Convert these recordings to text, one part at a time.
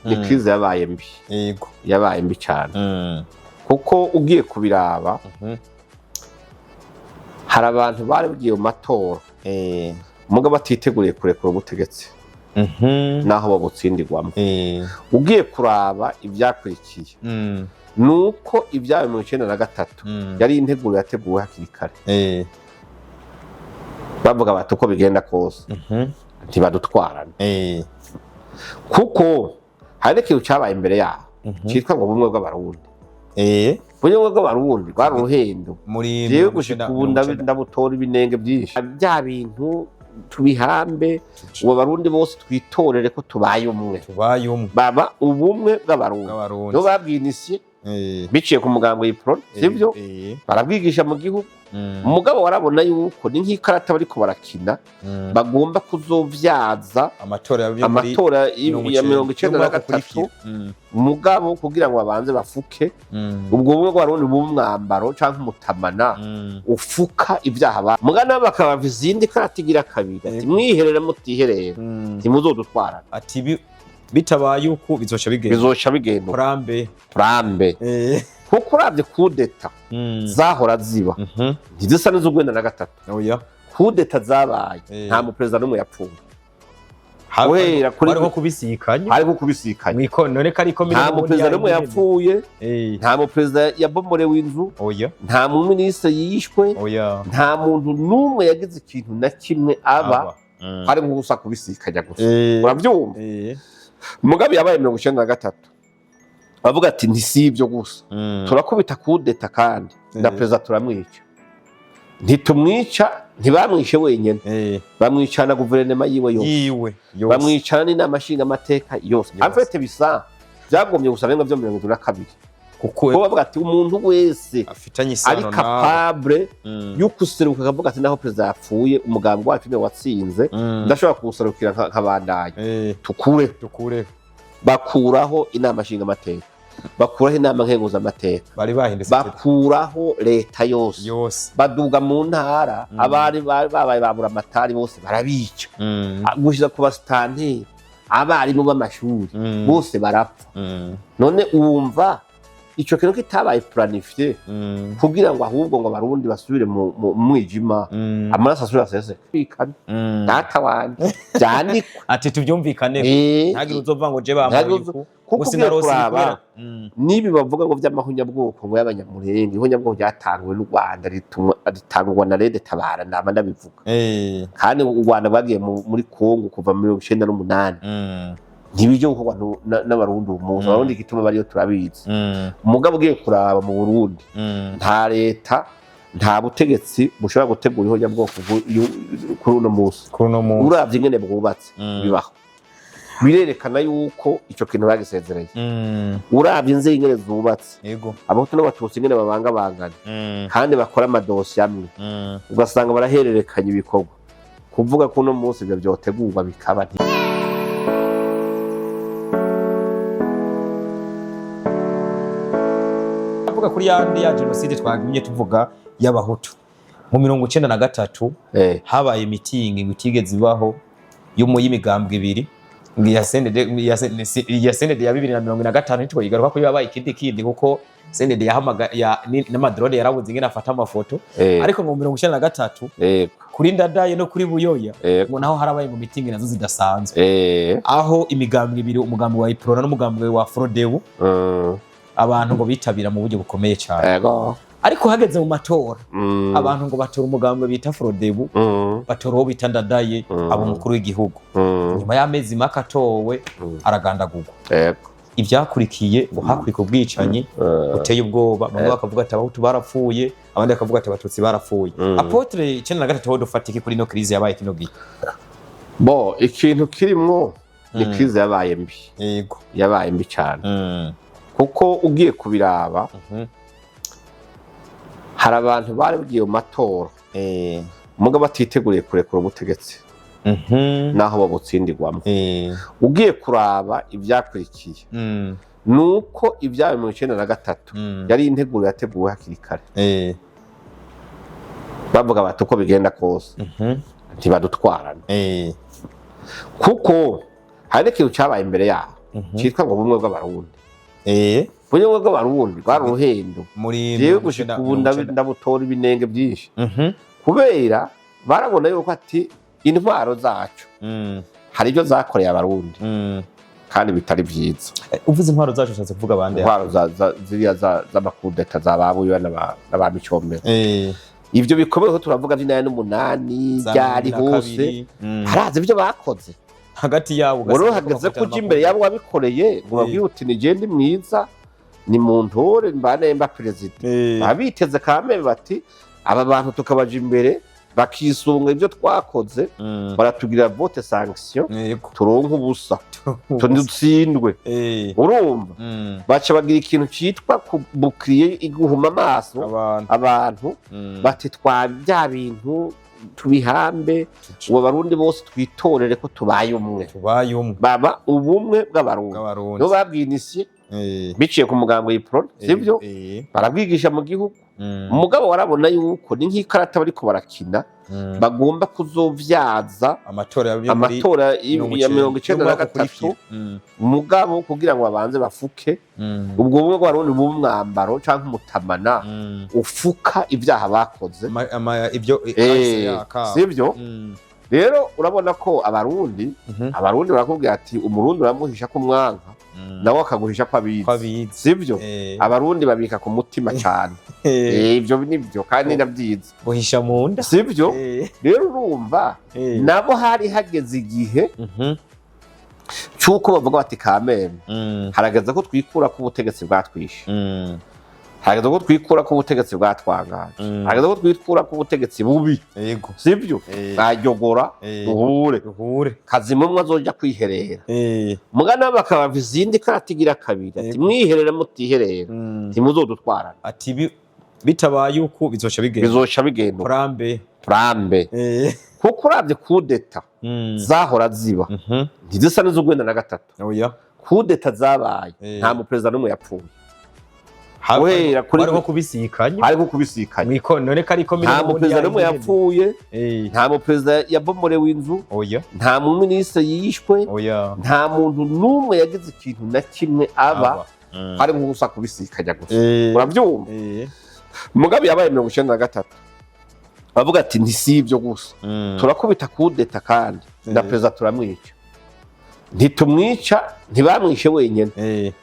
Ni crise yabaye mbi. Yabaye mbi cyane, kuko ugiye kubiraba, hari abantu bari bagiye mu matora mugabo batiteguriye kurekura ubutegetsi naho babutsindirwamo. Ugiye kuraba ibyakurikiye, ni uko ibyabaye 93 yari integuro yateguwe hakiri kare. Bavuga bati uko bigenda kose ntibadutwarana, kuko hari n'ikintu cyabaye imbere yaho cyitwa ngo ubumwe bw'Abarundi. Ubumwe bw'Abarundi bwari uruhendo. Muri Jewe mirongo gushika icenda, ubu mirongo icenda. Ndabutora ibinenge byinshi. Bya bintu tubihambe, ubu Abarundi bose twitorere ko tubaye umwe. Tubaye umwe. Baba ubumwe bw'Abarundi. Bw'Abarundi. Nibo babwinisiye biciye ku mugambo y'Uprona, sibyo? Eh. Barabwigisha mu gihugu. Umugabo warabona yuko ni nk'ikarata bariko barakina, bagomba kuzovyaza amatora yo muri amatora ya 93. 93. Mugabo kugira ngo babanze bafuke ubwo bumwe bw'Abarundi, bw'umwambaro canke umutamana ufuka ibyaha ba mugana, bakabava izindi karata igira kabiri, ati mwiherere mutiherera, ntimuzodutwarana. Ati bitabaye uku bizoca bigenda. Bizoca bigenda uko. Purambe. Purambe. Kuko uravye coup d'état zahora ziba, ntizisa n'iz'ugwenda na gatatu. Oya. Coup d'état zabaye, nta muperezida n'umwe yapfuye. Guhera kuri- Hariho kubisikanya. Hariho kubisikanya. Mwiko none ko ariko Nta muperezida n'umwe yapfuye, nta muperezida yabomorewe inzu, Oya. nta muminisitiri yishwe, Oya. nta muntu n'umwe yagize ikintu na kimwe aba. Hari nko gusa kubisikanya gusa. Urabyumva? Eh. Mugabe yabaye 93, bavuga ati ntisi ibyo gusa, turakubita coup d'état kandi na perezida turamwica. Ntitumwica, ntibamwishe wenyine, bamwica na guverinoma yiwe yose. Yiwe yose. Bamwicana n'inama nshingamateka yose. Yose. En fait, bisa byagomye gusa birenga byo 72, kuko kuko bavuga ati umuntu wese afitanye isano ari nawe capable yo guseruka akavuga ati naho perezida yapfuye, umugambi wacu niwe watsinze, ndashobora kuwuserukira nkabandanya. Tukure. Tukure. Bakuraho inama nshingamateka, bakuraho inama nkenguzamateka, bari bahindutse bakuraho leta yose. Yose. Baduga mu ntara, abari babaye babura amatari bose barabica, gushyiza ku basitanteri, abarimu b'amashuri, bose barapfa. None wumva ico kintu kitabaye planifié kugira ngo ahubwo ngo Abarundi basubire mu mwijima, amaraso asubire aseseke? Data wanje, vyandikwe. Ati tubyumvikane, ntagire uzova ngo je Ntihagire bambaye uku kuko ngo ugiye sinarose kuraba kubera n'ibi bavuga ngo vy'amahonyabwoko, ngo y'Abanyamurenge, ihonyabwoko ryatanguwe n'u Rwanda, ritangwa na RED Tabara, ndama ndabivuga. Kandi u Rwanda rwagiye muri Kongo kuva mu 98. Ntibijya gukorwa n'Abarundi uyu munsi. Abarundi igituma bariyo turabizi. Umugabo ugiye kuraba mu Burundi, nta leta, nta butegetsi bushobora gutegura ihonyabwoko kuri uno munsi. Kuri uno munsi. Uravye ingene bwubatse, bibaho birerekana yuko ico kintu bagisezereye. Uravye inzego ingene zubatse, Abahutu n'Abatutsi ingene babangabangana kandi bakora amadosiye amwe, ugasanga barahererekanya ibikorwa, kuvuga ko uno munsi ivyo vyotegurwa bikaba Tuvuga kuri yandi ya jenoside twagumye tuvuga y'Abahutu mu 93, habaye mitingi ngo itigeze ibaho y'imigambwe ibiri, ngo iya CNDD, iya CNDD ya 2045 ntitwoyigaruka ko yabaye ikindi kindi, kuko CNDD yahamaga n'amadrone yarabuze ingene afata amafoto. Ariko ngo mu 93, kuri Ndadaye no kuri Buyoya, ngo naho harabaye ngo mitingi nazo zidasanzwe, aho imigambwe ibiri, umugambi wa Uprona n'umugambi wa Frodebu, abantu ngo bitabira mu buryo bukomeye cyane. Ariko hageze mu matora, abantu ngo batora umugambi bita Frodebu, batora uwo bita Ndadaye, aba umukuru w'igihugu. Nyuma y'amezi make atowe, aragandagurwa. Ivyakurikiye, ngo hakurika ubwicanyi buteye ubwoba. Bamwe bakavuga ati Abahutu barapfuye, abandi bakavuga ati Abatutsi barapfuye. Apôtre, 93 ho dufatike kuri ino crise yabaye kino gihe? Bo, ikintu kirimwo ni crise yabaye mbi. Yabaye mbi cyane, kuko ugiye kubiraba, hari abantu bari bagiye mu matora mugabo batiteguriye kurekura ubutegetsi naho babutsindirwamo. Ugiye kuraba ibyakurikiye, ni uko ibyabaye 93 yari integuro yateguwe hakiri kare. Bavuga bati uko bigenda kose ntibadutwarana, kuko hari n'ikintu cyabaye imbere yaho Citwa ngo ubumwe bw'Abarundi. Ubumwe bw'Abarundi bwari uruhendo. Muri Jewe gushika ubu ndabutora ibinenge byinshi, kubera barabona yuko ati intwaro zacu hari ibyo zakoreye Abarundi kandi bitari vyiza. Uvuze intwaro zacu ushatse kuvuga abandi? Intwaro ziriya z'amakudeta za ba Buyoya n'aba Micombero. Ivyo bikomeye ko turavuga vy'inani n'umunani Za byari 2002. Hose harazi ibyo bakoze. Hagati yabo Ngo rero ugasanga hageze ko kuja imbere yabo wabikoreye ngo babwire uti ni je ndi mwiza, ni mu ntore mbane mba perezida. Abiteze kameme bati aba bantu tukabaja imbere bakisunga ibyo twakoze, baratugira vote sanction, turonke ubusa, tudutsindwe. Urumva, baca bagira ikintu citwa bukiriye iguhuma amaso abantu. Abantu bati twa bya bintu tubihambe, ubu Abarundi bose twitorere ko tubaye umwe. Tubaye umwe. Baba ubumwe bw'Abarundi. Bw'Abarundi. Nibo babwinisiye biciye ku mugambo y'Uprona, sibyo? Barabwigisha mu gihugu. Umugabo warabona yuko ni nk'ikarata bariko barakina, bagomba kuzovyaza amatora yo muri amatora ya 93. Mugabo kugira ngo babanze bafuke ubwo bumwe bw'Abarundi, bube umwambaro canke umutamana ufuka ibyaha bakoze. Ibyo kahise yakabo. Sibyo? Rero urabona ko Abarundi, Abarundi barakubwira ati Umurundi uramuhisha ko umwanka, nawe akaguhisha ko abizi. Ko abizi. Sibyo? Abarundi babika ku mutima cyane. Ibyo nibyo kandi ni na byiza. Buhisha mu nda. Sibyo? Rero urumva, nabo hari hageze igihe cy'uko bavuga bati kameme, harageze ko twikura ko ubutegetsi bwatwishe, harageze ko twikura ko ubutegetsi bwatwangaje, harageze ko twikura ko ubutegetsi bubi. Sibyo? Bwajyogora. Duhure. Duhure. Kazima umwe azoja kwiherera, mugana bakaba izindi karata igira kabiri ati mwiherera mutiherera, ntimuzodutwarana. Ati bitabaye uku bizoca bigenda. Bizoca bigenda. Purambe. Purambe. Kuko uravye kudeta zahora ziba, ntizisa n'iz'ugwenda na gatatu. Oya. Kudeta zabaye, nta muperezida n'umwe yapfuye. Guhera kuri- Hariho kubisikanya. Hariko kubisikanya. Mwiko none ko ariko Nta muperezida n'umwe yapfuye, nta muperezida yabomorewe inzu, Oya. nta muminisitiri yishwe, Oya. nta muntu n'umwe yagize ikintu na kimwe aba. Hari nko gusa kubisikanya gusa. Urabyumva? Mugabe yabaye 93, bavuga ati ntisi ibyo gusa, turakubita kudeta kandi na perezida turamwica. Ntitumwica, ntibamwishe wenyine,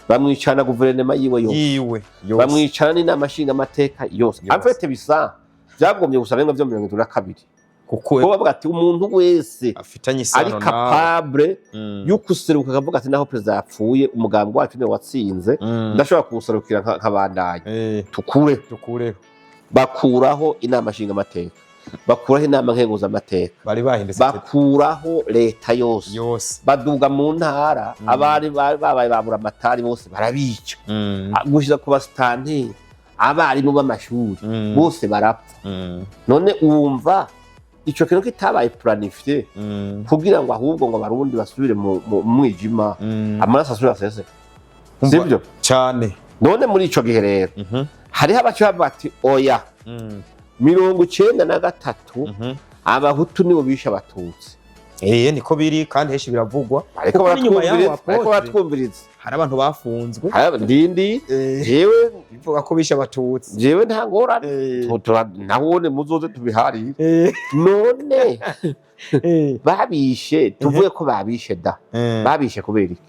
bamwicana na guverinoma yiwe yose. Yiwe yose. Bamwicana n'inama nshingamateka yose. Yose. En fait bisa byagombye gusa renga byo 72, kuko kuko bavuga ati umuntu wese afitanye isano ari nawe capable yo guseruka akavuga ati naho perezida yapfuye, umugambi wacu niwe watsinze, ndashobora kuwuserukira nkabandanya. Tukure. Dukureho. Bakuraho inama nshingamateka, bakuraho inama nkenguzamateka, bari bahindutse bakuraho leta yose. Yose. Baduga mu ntara, abari babaye babura amatari bose barabica, gushyiza ku basitanteri, abarimu b'amashuri, bose barapfa. None wumva ico kintu kitabaye planifié kugira ngo ahubwo ngo Abarundi basubire mu mwijima, amaraso asubire asese? Sibyo? Cyane. None muri ico gihe rero hariho abaca bavuga ati oya, 93 Abahutu nibo bishe Abatutsi. Niko biri kandi henshi biravugwa. Ariko Kuko n'inyuma y'aho baratwumviriza, ariko apotre, baratwumviriza. hari abantu bafunzwe. Ndindi jewe. Bivuga ko bishe Abatutsi. Jewe nta ngorane. Nahone muzoze tubiharire. None babishe, tuvuge ko babishe da, babishe kubera iki?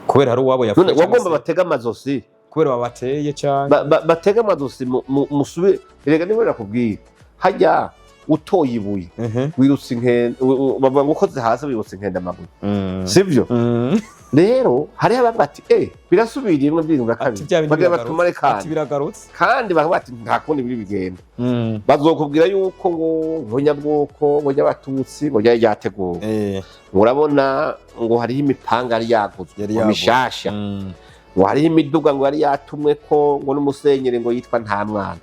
Kubera hari uwabo None yapfuye cyangwa wagomba se batega amazosi? Kubera babateye cyane. Batega amazosi musubire. Erega niba nakubwira hajya utoye ibuye, wirutse inkende, bavuga ngo ukoze hasi wirutse inkende amabuye, sivyo? Rero hariho abavuga ati birasubiriye rimwe byirindwi na Ati kabiri, bya bindi bagira biragarutse. batumare Ati kandi biragarutse. Kandi bakavuga ati nta kundi biri bigenda. Bazokubwira yuko ngo nyabwoko, ngo ny'Abatutsi, ngo ryari ryateguwe. Urabona ngo hariho imipanga yari yaguzwe, Yari ngo yaguzwe. mishasha, ngo hariho imiduga ngo yari yatumwe ko ngo n'umusenyeri ngo yitwa nta mwana,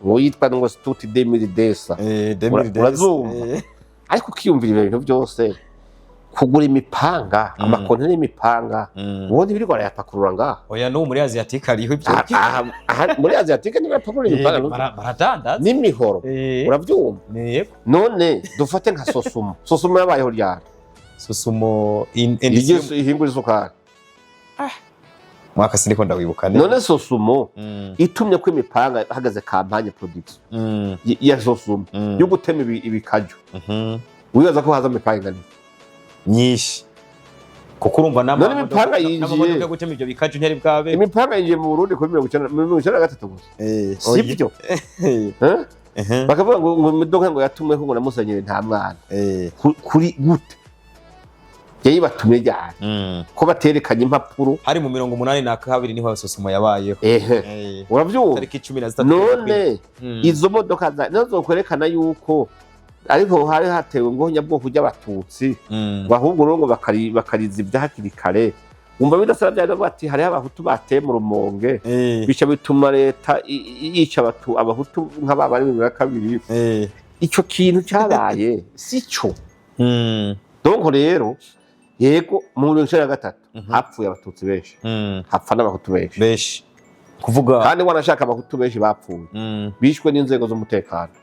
ngo yitwa ngo stuti demiri desa. Demiri Desa. Urazumva? Ariko ukiyumvira ibyo bintu byose, kugura imipanga, amakonteri y'imipanga, ubundi biriko barayapakurura ngaha. Oya, n'ubu muri Asiatique hariho ibyo. Aha, muri Asiatique ntibapakurura imipanga Baradandaza. n'imihoro. Urabyumva? Yego. None dufate nka Sosumo. Sosumo yabayeho ryari? Sosumo Igeze ihingura isukari. Mwaka siniko ndawibuka neza. None Sosumo itumye ko imipanga hagaze campagne production ya Sosumo yo gutema ibikaju, wibaza ko haza imipanga ingana iki? Nyinshi, kuko urumva None imipanga yinjiye. n'amamodoka yo gutema ivyo bikaju ntiyari bwabe. Imipanga yinjiye mu Burundi kuri 93 gusa, sibyo? Eh? Bakavuga ngo imodoka ngo yatumweho ngo na Musenyeri nta mwana. Kuri gute yayibatumye ryari, ko baterekanye impapuro? Hari mu 82 niho Sosumo yabayeho. Ehe, uravyumva? Tariki 13. None izo modoka nizo zokwerekana yuko ariko hari hatewe ngo nyabwoko ry'abatutsi, ngo ahubwo rero ngo bakarizibya hakiri kare. Wumva bidasaba byari bati hariho abahutu bateye mu Rumonge, bica bituma leta yica abahutu nk'aba bari 2002. Ico kintu cyabaye sico. Donc rero, yego, mu 93 hapfuye abatutsi benshi, hapfa n'abahutu benshi. Benshi kuvuga. Kandi wanashaka abahutu benshi bapfuye bishwe n'inzego z'umutekano.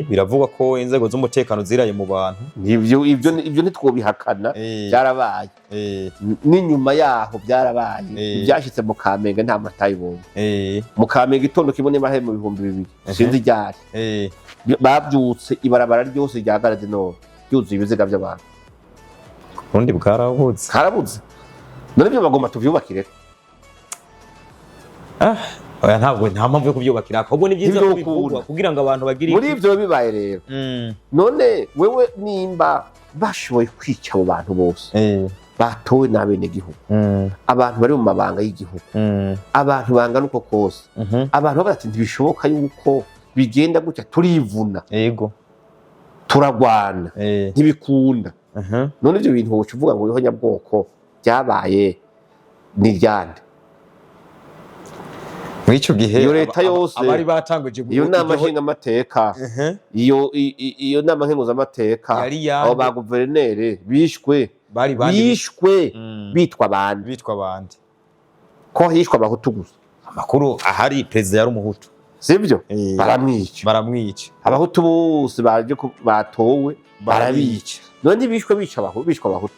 Biravugwa ko inzego z'umutekano ziraye mu bantu. Ivyo ntitwobihakana, byarabaye. N'inyuma yaho byarabaye. Ibyashitse mu Kamenge nta matayibonye. Mu Kamenge itondo kimwe niba hari mu 2000, sinzi ryari, babyutse ibarabara ryose rya Gare du Nord ryuzuye ibiziga by'abantu. Uburundi bwarabuze. Karabuze. None ibyo bagomba tuvyubakire? Oya, ntabwo nta mpamvu yo kubyubakira, ahubwo ni byiza ko Ntibyokunda. bivugwa kugira ngo abantu bagire Muri ivyo bibaye rero, none wewe nimba bashoboye kwica abo bantu bose batowe n'abenegihugu, abantu bari mu mabanga y'igihugu, abantu bangana uko kose, abantu bavuga ati ntibishoboka yuko bigenda gutya, turivuna, turagwana, ntibikunda. None ibyo bintu woca uvuga ngo ihonyabwoko byabaye ni ryande? Muri icyo gihe Iyo leta yose, abari batanguje iyo nama nshingamateka, iyo nama nkenguzamateka, yari abo yande? Ba guverineri bishwe Bari bandi? bishwe bitwa bande? Bitwa bande? Ko hishwe abahutu gusa? Amakuru ahari, perezida yari umuhutu. Sibyo? Baramwica. Baramwica. Abahutu bose baje batowe barabica. None bishwe bica abahutu, bishwe abahutu.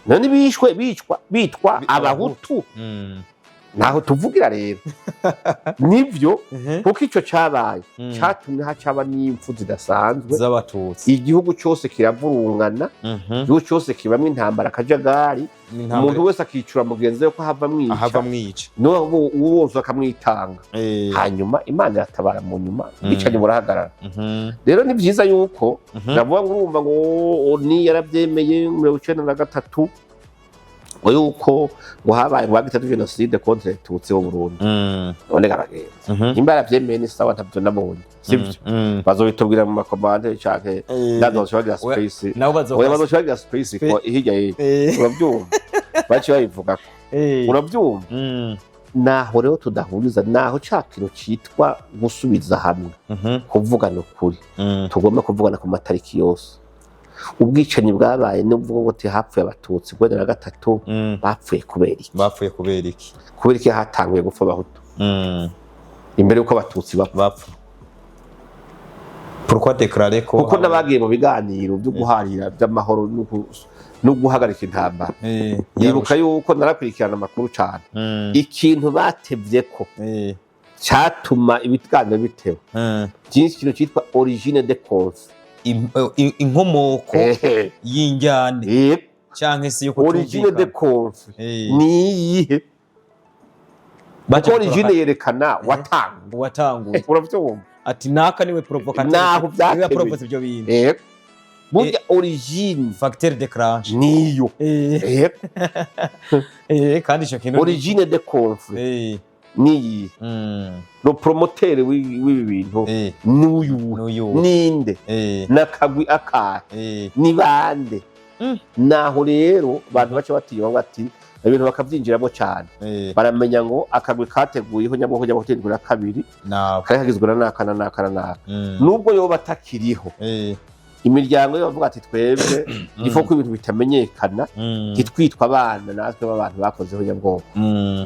None bishwe bicwa bitwa abahutu. Naho tuvugira rero nivyo, kuko ico cabaye catumye hacaba n'impfu zidasanzwe z'abatutsi. Igihugu cyose kiravurungana, igihugu cyose kibamwo intambara, akajagari. N'intambara. Umuntu wese akicura mugenzi we ko hava amwica. Ahava amwica. N'uwo wose akamwitanga. Hanyuma Imana iratabara, mu nyuma ubwicanyi burahagarara. Rero ni byiza yuko navuga ngo urumva ngo ni yarabyemeye 93 ngo yuko ngo habaye ngo bagitatu génocide contre Tutsi wo Burundi. None abagenzi, nimba yarabyemeye ni sawa, ntabyo nabonye, sibyo? Bazobitubwira mu ma commentaires canke ndazoca bagira space. Nabo Oya, bazoka. bazoca bagira space ko hirya y'ejo, urabyumva, baciye babivugako, urabyumva? Naho rero tudahuriza, naho ca kintu citwa gusubiza hamwe, kuvugana ukuri. Tugomba kuvugana ku matariki yose ubwicanyi bwabaye, n'uvuga ngo uti hapfuye abatutsi 93, bapfuye kubera iki? Bapfuye kubera iki? Kubera iki hatanguye gupfa abahutu imbere y'uko abatutsi bapfa? Bapfa. Pourquoi déclarer ko Kuko n'abagiye mu biganiro byo guharira by'amahoro no guhagarika intambara, nibuka yuko narakurikirana amakuru cyane, ikintu batevye ko cyatuma ibiganiro bitewe byinshi, ikintu cyitwa origine de conflit. Inkomoko y'injyane canke se yo Origine de kutumvikana. conflit ni iyihe? Baje Kuko origine yerekana watanga. Watanguye. Uravyumva? Ati naka niwe provocateur. Naho Niwe vyatewe. yaprovose ivyo bintu. Burya origine Facteur déclenche niyo. Kandi ico kintu Origine de conflit niyi? Le promoteur w'ibi bintu n'uyu n'uyu ninde? N'akagwi akahe? Ni bande? Naho rero abantu baca batinya bati ibintu bakabyinjiramo cyane. Baramenya ngo akagwi kateguyeho nyabwoko nyabwo 72 nabo kari kagizwe na naka na naka na naka, nubwo yoba atakiriho. Imiryango yo bavuga ati twebwe ifo ko ibintu bitamenyekana, ntitwitwa abana natwe b'abantu bakoze ihonyabwoko,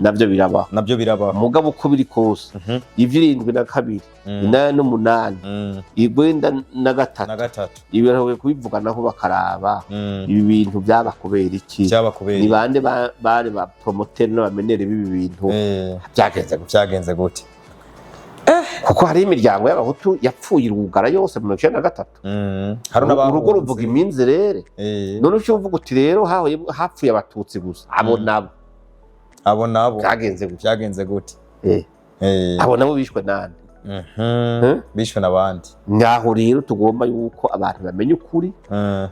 navyo birabaho. Nabyo birabaho. Mugabo uko biri kose, ivy' 72, 88, 93, Na gatatu, ibintu bakwiye kubivuganaho bakaraba ibi bintu byaba kubera iki, byaba kubera ni bande bari ba promoteurs n'aba meneurs b'ibi bintu, byagenze gutya. Byagenze gute? Kuko hari imiryango y'abahutu yapfuye irugara yose mu 93. Hari n'abahunze. Urugo ruvuga iminzerere. None uco uvuga uti rero hapfuye abatutsi gusa, abo nabo Abo nabo byagenze gutya. Byagenze gute? Abo nabo bishwe nande? Bishwe n'abandi. Ngaho rero tugomba yuko abantu bamenya ukuri,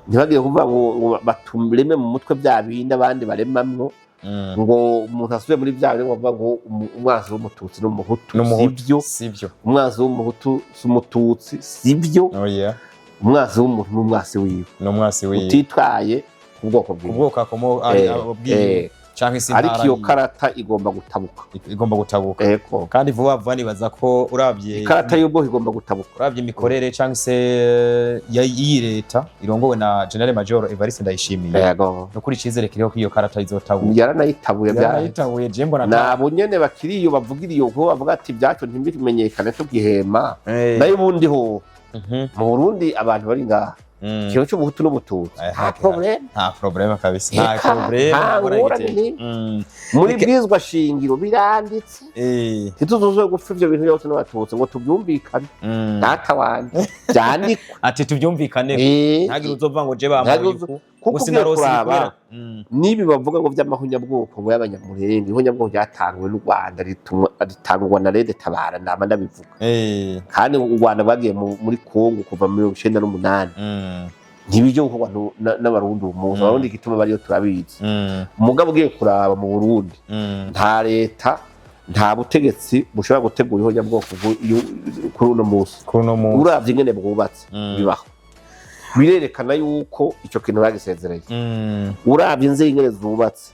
ntibagire kuvuga ngo batureme mu mutwe bya bindi abandi baremamwo, ngo umuntu asubire muri bya bindi bavuga ngo umwanzi w'umututsi n'umuhutu. N'umuhutu. Sibyo. Sibyo. Umwanzi w'umuhutu si umututsi, sibyo. Oya. Umwanzi w'umuntu n'umwansi wiwe, N'umwasi wiwe, utitwaye ku bwoko bwiwe, ubwoko akomo ari abwiwe canke se Ariko intara iyo yiwe. karata igomba gutabuka. Igomba gutabuka. Ego. Kandi vuba vuba nibaza ko uravye Ikarata y'ubwoko igomba gutabuka. uravye imikorere canke se y'iyi leta irongowe na Général Major Evariste Ndayishimiye, nukuri icizere kiriho ko iyo karata izotabuka. Yaranayitabuye byaranze. Yaranayitabuye, je mbona Nabo nyene bakiri iyo bavugira iyo kuko bavuga ati ibyacu ntibimenyekane tugihema. Nayo ubundi ho mu Burundi abantu bari ngaha, ikintu cy'ubuhutu n'ubututsi, nta problème. Nta problème kabisa, nta Eka, problème. nta Mbona ngorane igitego. n'imwe. Muri bwizwa shingiro biranditse. Ntituzoze gupfa ivyo bintu byose n'abatutsi ngo tubyumvikane. Data wanje, byandikwe. Ati tubyumvikane, ntagire uzova ngo je Ntihagire bambaye uzo- uku Kuko ngo ugiye sinarose kuraba kubera n'ibi bavuga ngo by'amahonyabwoko ngo y'abanyamurenge, ihonyabwoko ryatanguwe n'u Rwanda, ritangwa na RED Tabara, nama ndabivuga. Kandi u Rwanda rwagiye muri Kongo kuva mu 98. Ntibijya gukorwa n'abarundi uyu munsi. Abarundi igituma bariyo turabizi. Umugabo ugiye kuraba mu Burundi, nta leta, nta butegetsi bushobora gutegura ihonyabwoko kuri uno munsi. Kuri uno munsi. Uravye ingene bwubatse, bibaho birerekana yuko ico kintu bagisezereye. Uravye inzego ingene zubatse,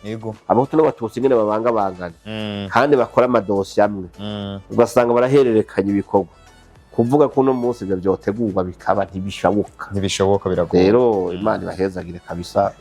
abahutu n'abatutsi ingene babangabangana kandi bakora amadosiye amwe, ugasanga barahererekanya ibikorwa, kuvuga ko uno munsi ivyo vyotegurwa bikaba, ntibishoboka. Ntibishoboka, biragoye. Rero Imana ibahezagire kabisa.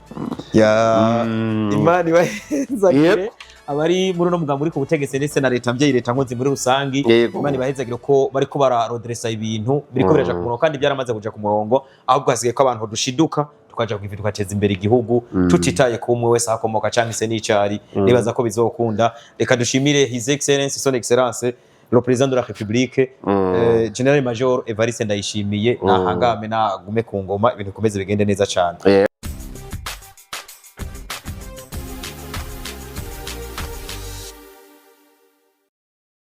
Ya, Imana ibahezagire abari muri uno mugambi uri ku butegetsi ndetse na leta mvyeyi, leta nkozi muri rusangi. Imana ibahezagire ko bariko bararodresa ibintu biriko biraja ku murongo, kandi byaramaze kuja ku murongo, ahubwo hasigaye ko abantu dushiduka tukaja ku ivi tugateza imbere igihugu, tutitaye ku umwe wese ahakomoka canke se n'icari. Nibaza ko bizokunda. Reka dushimire His Excellence, Son Excellence le Président de la République, Général Major Evariste Ndayishimiye. Nahangame, nagume ku ngoma, ibintu bikomeze bigende neza cane.